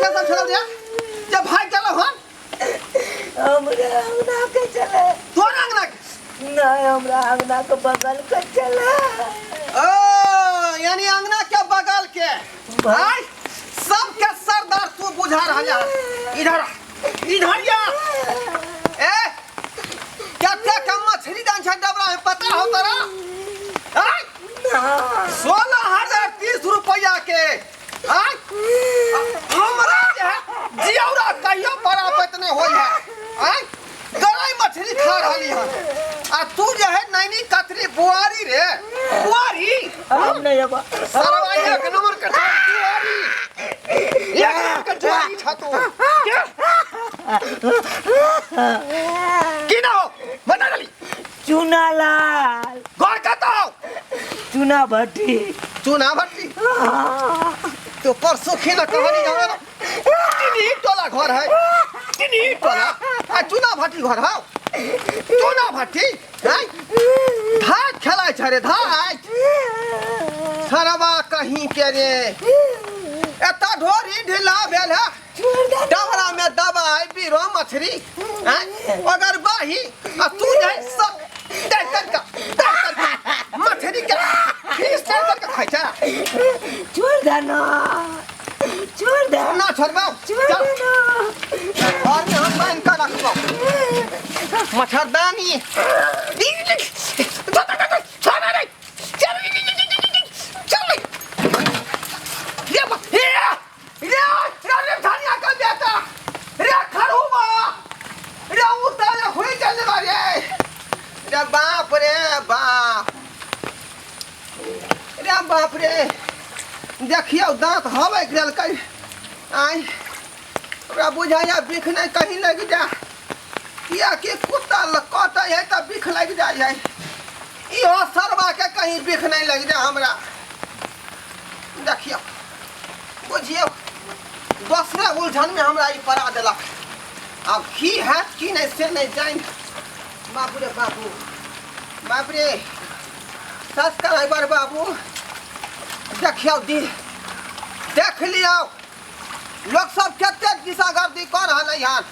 के सब छलौ रे जे भाग गेलौ हन? हमरा अंगना के चले। तोरा अंगना के? नहीं, हमरा अंगना के बगल के चले। ओ यानी अंगना के बगल के। भाई सबके सरदार तू बुझा रहा है। इधर आ, इधर या। ए कते के मछली दान छै डबरा में पता हो तोरा? आय 16,030 रुपया के। आय हमरा जे है जियौरा कहियो बराबर नहीं होई है। आय गरई मछली खा रहली हन आ तू जे है नैनी कतरी बुआरी रे बुआरी। हम नहीं अब सरवा एक नंबर के बुआरी, एक नंबर के बुआरी छा तू। की ना हो बता जल्दी। चूना लाल। घर कतऽ हो? चूना भट्टी। चूना भट्टी? तो परसों खिना कहानी जाना ना। तिनी टोला घर है, तिनी टोला आ चूना भट्टी घर हो। चूना भट्टी हैं? धात खेलाय छै रे धात। सरवा कहीं के रे एतऽ ढोरी ढीला भेल है। डबरा में दवाई बीरो मछली हैं? अगर बाही आ तू जाय सब तर तर का तर तर का मछली के फीस तर तर का खाइ छै। छोड़ दे ना, छोड़ दे ना छोड़बौ। छोड़ चल दे ना। घर में हम बांध के रखबौ मच्छरदानी। रे बाप रे बाप रे बाप रे, देखियौ दांत हवे गेलकै। आय ओकरा बुझाइया बिख नहीं कहीं लग जा, किया कि कुत्ता कटै है तऽ बिख लागि जाइ है। इहो सरवा के कहीं बिख नहीं लग जा हमरा। देखियौ बुझियौ दोसरे उलझन में हमरा ई पड़ा देलक। आब की हैत की नहीं से नहीं जानि। बाबू रे बाबू, बाप रे सब्सक्राइबर बाबू, देखियौ दी देख लियौ लोग सब कतेक दिशागर्दी कऽ रहल हन।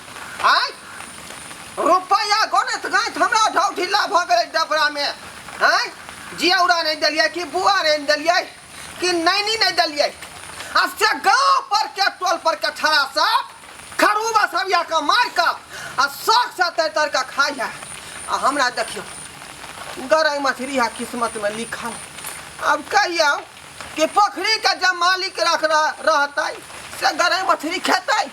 आय रुपैआ गनैत गनैत हमरा ढौ ढिला भऽ गेलै डबरा में। आय जियौरा नहीं देलियै कि बुआ नहीं देलियै कि नैनी नहीं देलियै। आ से गाँव पर के टोल पर के छड़ा सब खरूबा सब या के मार के आ शौक से तर तर के खाइ है। आ हमरा देखियौ गरई मछली है किस्मत में लिखल। अब कहियौ कि पोखरी के जब मालिक रख रहतै से गरई मछली खेतै।